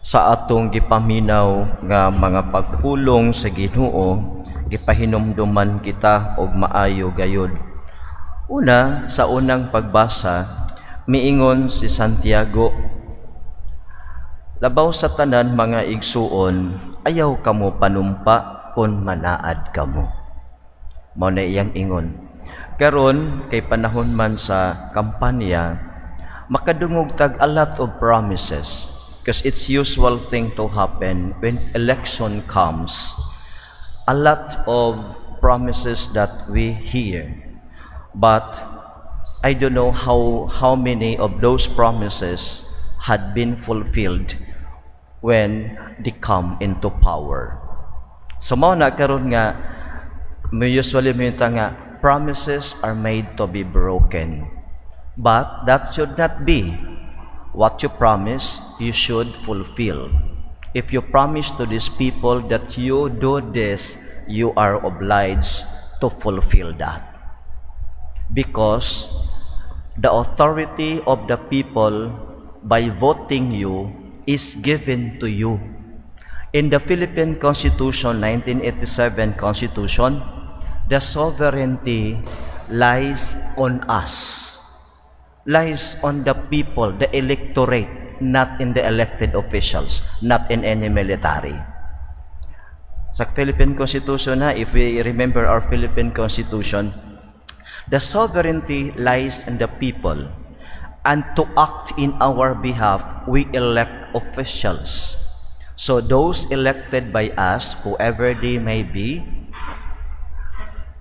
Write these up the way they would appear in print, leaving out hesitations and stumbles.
Sa atong gipaminaw nga mga pagpulong sa Ginoo, gipahinumduman kita og maayo gayud. Una, sa unang pagbasa, miingon si Santiago, "Labaw sa tanan, mga igsuon, ayaw kamo panumpa kung manaad kamo." Mao na iyang ingon. Karon kay panahon man sa kampanya, makadungog tag a lot of promises because it's usual thing to happen when election comes. A lot of promises that we hear. But I don't know how many of those promises had been fulfilled when they come into power. So mao na karon nga may usually may nga promises are made to be broken. But that should not be. What you promise, you should fulfill. If you promise to these people that you do this, you are obliged to fulfill that. Because the authority of the people by voting you is given to you. In the Philippine Constitution, 1987 Constitution, the sovereignty lies on us, lies on the people, the electorate, not in the elected officials, not in any military. Sa Philippine Constitution na, if we remember our Philippine Constitution, the sovereignty lies in the people. And to act in our behalf, we elect officials. So those elected by us, whoever they may be,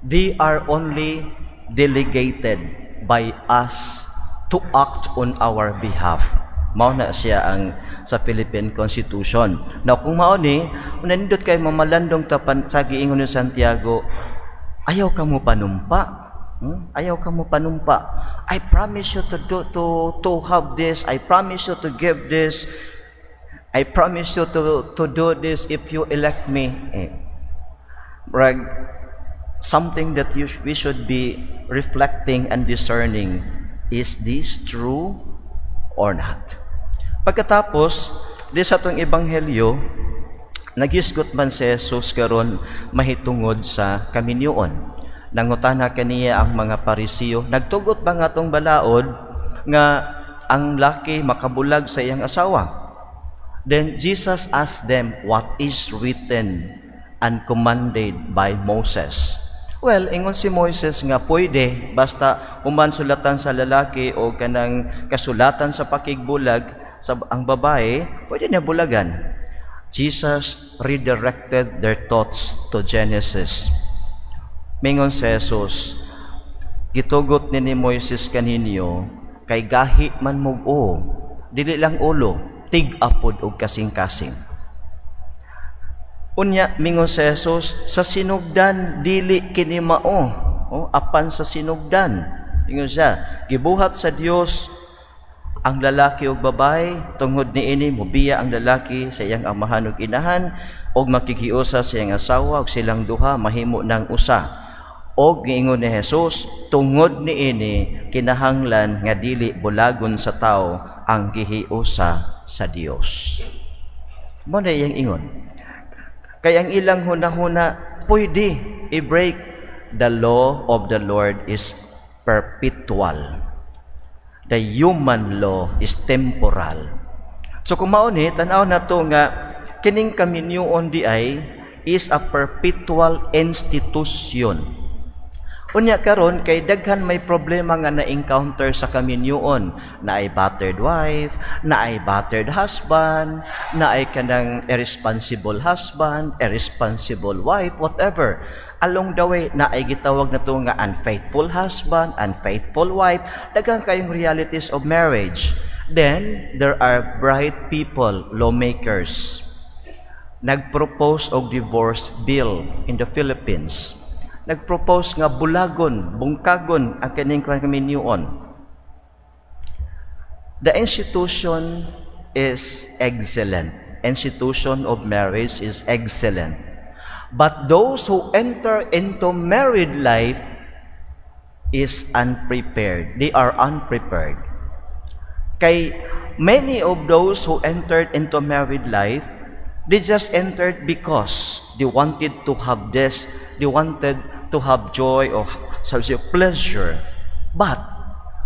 they are only delegated by us to act on our behalf. Mao na siya ang sa Philippine Constitution. Now kung mao ni, nindot kay mamalandong ta pan sa giingon ni Santiago, ayaw kamo panumpa. Ayaw kamo panumpa. I promise you to do to have this. I promise you to give this. I promise you to do this if you elect me. Eh, murag, something that we should be reflecting and discerning: is this true or not? Pagkatapos, di sa atong ebanghelyo, nagisgot man si Jesus karon mahitungod sa kaminyoon. Nangutana kaniya ang mga Parisiyo, nagtugot ba nga atong balaod nga ang laki makabulag sa iyang asawa? Then Jesus asked them what is written and commanded by Moses. Well, ingon si Moises nga pwede basta human sulatan sa lalaki o kanang kasulatan sa pakigbulag sa ang babae, pwede niya bulagan. Jesus redirected their thoughts to Genesis. Mingon si Jesus, gitugot ni Moises kaninyo kay gahi man mug-o, dili lang ulo, tig-a pod og kasing-kasing. Unya mingon si Jesus, sa sinugdan dili kini mao, oh, apan sa sinugdan. Ingon siya, gibuhat sa Dios ang lalaki ug babae, tungod niini mobiya ang lalaki sa iyang amahan ug inahan ug makikiusa sa iyang asawa ug silang duha mahimo ng usa. Og giingon ni Jesus, tungod niini kinahanglan nga dili bulagon sa tao ang gihiusa sa Dios. Mao na iyang ingon. Kay ang ilang hunahuna pwede i-break. The law of the Lord is perpetual. The human law is temporal. So kung mao ni, tan-aw na to nga kining kaminyoon di ay is a perpetual institution. Unya karon kay daghan may problema nga na-encounter sa kaminyoon, naay battered wife, naay battered husband, naay kanang irresponsible husband, irresponsible wife, whatever. Along the way, naay gitawag na to nga unfaithful husband, unfaithful wife, daghan kayong realities of marriage. Then there are bright people, lawmakers, nagpropose og divorce bill in the Philippines. Nagpropose nga bulagon, bungkagon ang kining kaminyoon. The institution is excellent. Institution of marriage is excellent. But those who enter into married life is unprepared. They are unprepared. Kay many of those who entered into married life, they just entered because they wanted to have this, they wanted to have joy or, sabi siya, pleasure. But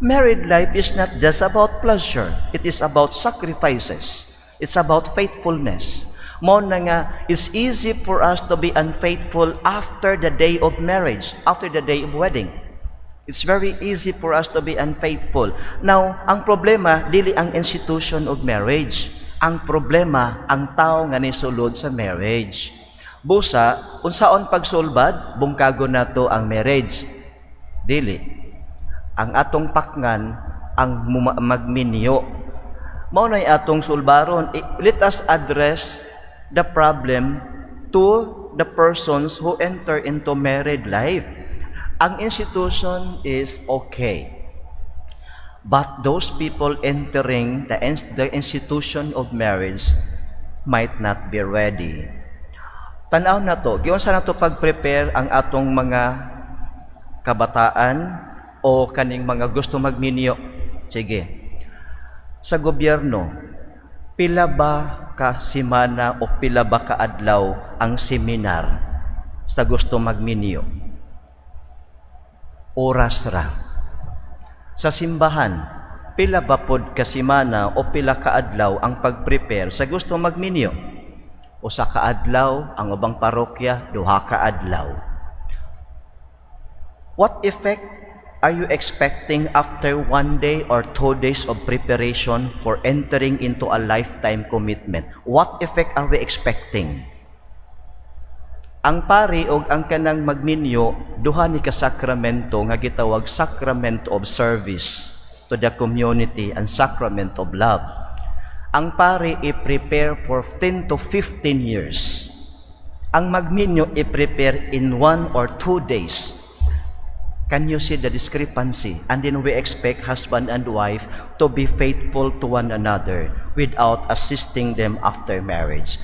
married life is not just about pleasure. It is about sacrifices. It's about faithfulness. Mao na nga, it's easy for us to be unfaithful after the day of marriage, after the day of wedding. It's very easy for us to be unfaithful. Now, ang problema, dili ang institution of marriage. Ang problema, ang tao nga nisulod sa marriage. Busa, unsaon pagsulbad, bungkagon nato ang marriage. Dili. Ang atong pakngan, ang magminyo. Mao na'y atong sulbaron. Let us address the problem to the persons who enter into married life. Ang institution is okay. But those people entering the institution of marriage might not be ready. Tanaw na to, giunsa na to pag-prepare ang atong mga kabataan o kaning mga gusto magminyo. Sige. Sa gobyerno, pila ba ka semana o pila ba ka adlaw ang seminar sa gusto magminyo? Oras ra. Sa simbahan, pila ba pod ka semana o pila ka adlaw ang pag-prepare sa gusto magminyo? Usa ka adlaw, ang ubang parokya, 2 ka adlaw. What effect are you expecting after one day or 2 days of preparation for entering into a lifetime commitment? What effect are we expecting? Ang pari og ang kanang magminyo, duha ni ka sakramento nga gitawag sacrament of service to the community and sacrament of love. Ang pari i-prepare for 10 to 15 years. Ang magminyo i-prepare in 1 or 2 days. Can you see the discrepancy? And then we expect husband and wife to be faithful to one another without assisting them after marriage.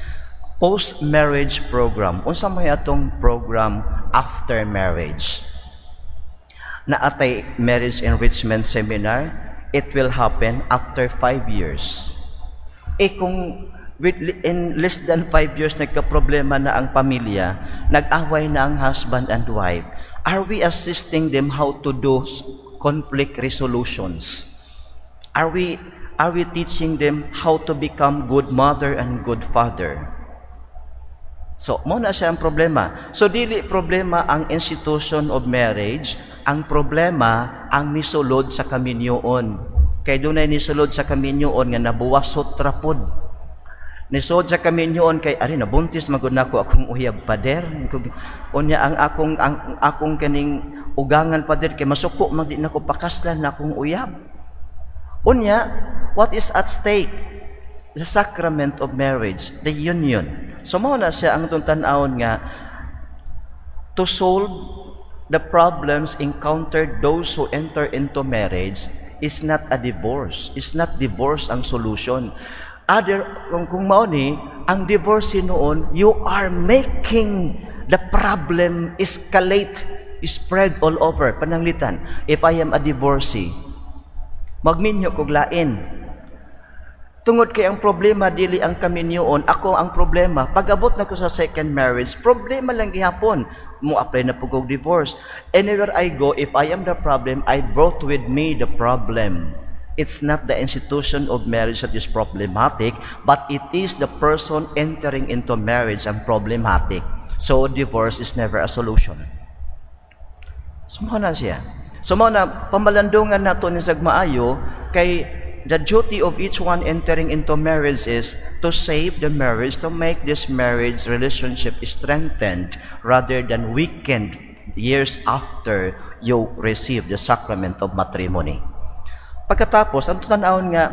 Post-marriage program. Unsa may atong program after marriage? Naa tay marriage enrichment seminar, it will happen after 5 years. Eh kung in less than 5 years nagka-problema na ang pamilya, nag-away na ang husband and wife, are we assisting them how to do conflict resolutions? Are we teaching them how to become good mother and good father? So, mao na siya ang problema. So, dili problema ang institution of marriage, ang problema ang nisulod sa kaminyoon. Kay dunay nisulod sa kaminyoon nga nabuwasot ra pod. Nisulod sa kaminyoon kay ari, nabuntis magud nako akong uyab, pader. Unya ang akong kaning ugangan, pader, kay masuko man di nako pakaslan na akong uyab. Unya, what is at stake? The sacrament of marriage, the union. So mao na siya ang atong tan-awon nga to solve the problems encountered those who enter into marriage is not a divorce. Is not divorce ang solution. Other, kung mao ni, ang divorce noon, you are making the problem escalate, spread all over. Pananglitan, if I am a divorcee, magminyo kog lain. Tungod kay ang problema dili ang kaminyoon, ako ang problema. Pag-abot na ko sa second marriage, problema lang gihapon. Mo apply na pud kog divorce. Anywhere I go, if I am the problem, I brought with me the problem. It's not the institution of marriage that is problematic, but it is the person entering into marriage ang problematic. So, divorce is never a solution. So, mao na siya. So, mao na, pamalandungan nato ni sag maayo, kay the duty of each one entering into marriage is to save the marriage, to make this marriage relationship strengthened rather than weakened years after you receive the sacrament of matrimony. Pagkatapos, ang tanawon nga,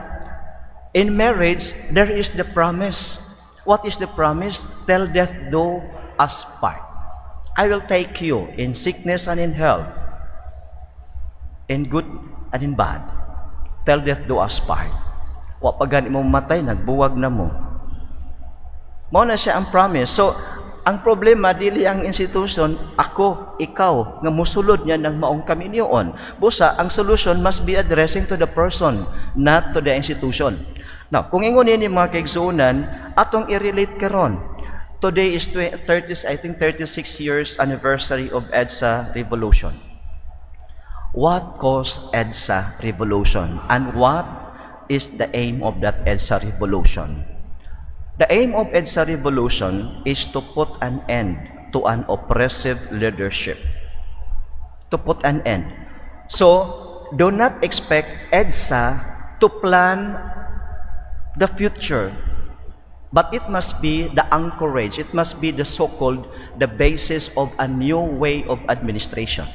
in marriage, there is the promise. What is the promise? Till death do us part. I will take you in sickness and in health, in good and in bad. Till death do us part. Wa pa gani mo matay, nagbuwag na mo. Mao na siya ang promise. So, Ang problema dili ang institution, ako, ikaw, nga musulod niya ng maong kaminyoon. Busa, ang solution must be addressing to the person, not to the institution. Now, kung ingon ni mga kaigsuonan, atong i-relate karon. Today is 30, I think 36 years anniversary of EDSA Revolution. What caused EDSA Revolution and what is the aim of that EDSA Revolution? The aim of EDSA Revolution is to put an end to an oppressive leadership. To put an end. So, do not expect EDSA to plan the future. But it must be the anchorage, it must be the so-called the basis of a new way of administration.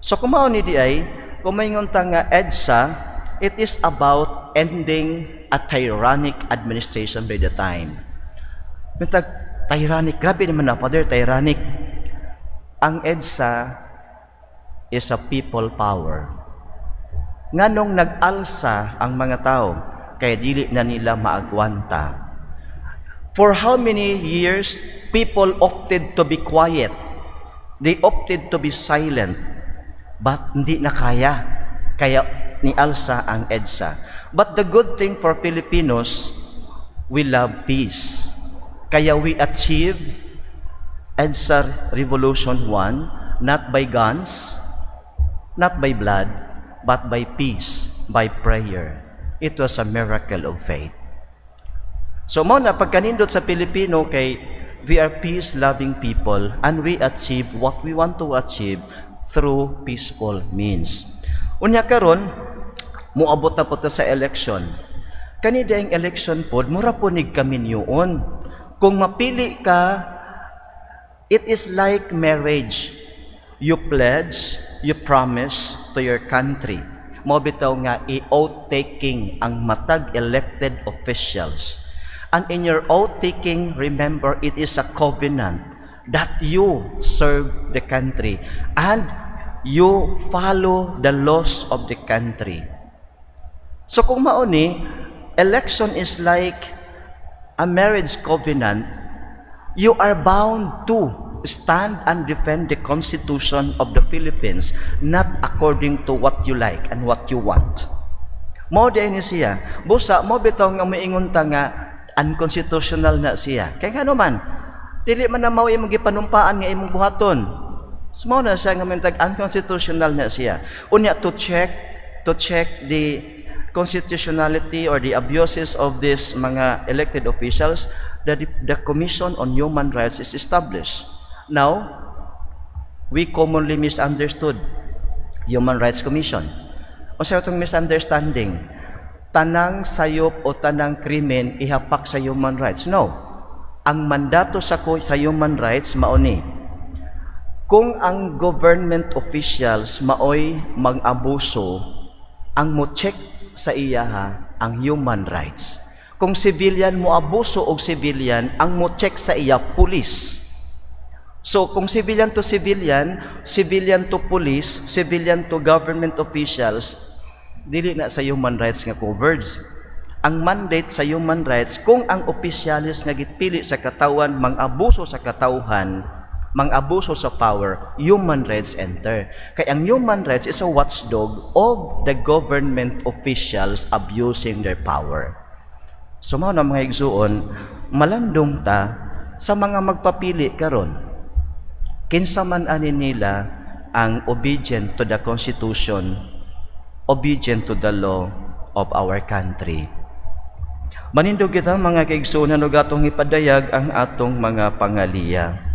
So kung mao ni diay, kung maingon ta nga EDSA, it is about ending a tyrannic administration by the time. Mitag tyrannic, grabe naman na, Father, tyrannic. Ang EDSA is a people power. Nganong nag-alsa ang mga tao, kaya dili na nila maagwanta. For how many years, people opted to be quiet. They opted to be silent. But hindi na kaya. Kaya nialsa ang EDSA. But the good thing for Filipinos, we love peace. Kaya we achieve EDSA Revolution 1, not by guns, not by blood, but by peace, by prayer. It was a miracle of faith. So mao na pagkanindot sa Pilipino kay we are peace-loving people and we achieve what we want to achieve through peaceful means. Unya karon, moabot na po ta sa election. Kani diayng election pod, mura po nig kaminyoon. Kung mapili ka, it is like marriage. You pledge, you promise to your country. Mao bitaw nga i-oath taking ang matag elected officials. And in your oath taking, remember, it is a covenant that you serve the country and you follow the laws of the country. So kung mao ni, election is like a marriage covenant. You are bound to stand and defend the Constitution of the Philippines, not according to what you like and what you want. Mao diay ni siya. Busa, mao bitaw nga moingon ta nga unconstitutional na siya. Kay ngano man, dili man na mao imong gipanumpaan nga imong buhaton. So, mao na siya nga mintag unconstitutional na siya. Unya to check the constitutionality or the abuses of these mga elected officials, the Commission on Human Rights is established. Now, we commonly misunderstood Human Rights Commission. Unsa itong misunderstanding? Tanang sayop o tanang krimen ihapak sa human rights. No. Ang mandato sa human rights mao ni kung ang government officials maoy mang-abuso, ang mo check sa iyaha ang human rights. Kung civilian mo abuso og civilian, ang mo check sa iya police. So kung civilian to civilian, civilian to police, civilian to government officials, dili na sa human rights nga covered. Ang mandate sa human rights, kung ang opisyalis nga gipili sa katawan mang-abuso sa katawhan, mang-abuso sa power, human rights enter. Kay ang human rights is a watchdog of the government officials abusing their power. So mao na, mga igsuon, malandong ta sa mga magpapili karon. Kinsa man ani nila ang obedient to the Constitution, obedient to the law of our country. Manindog kita, mga kaigsuonan, ug atong ipadayag ang atong mga pangaliya.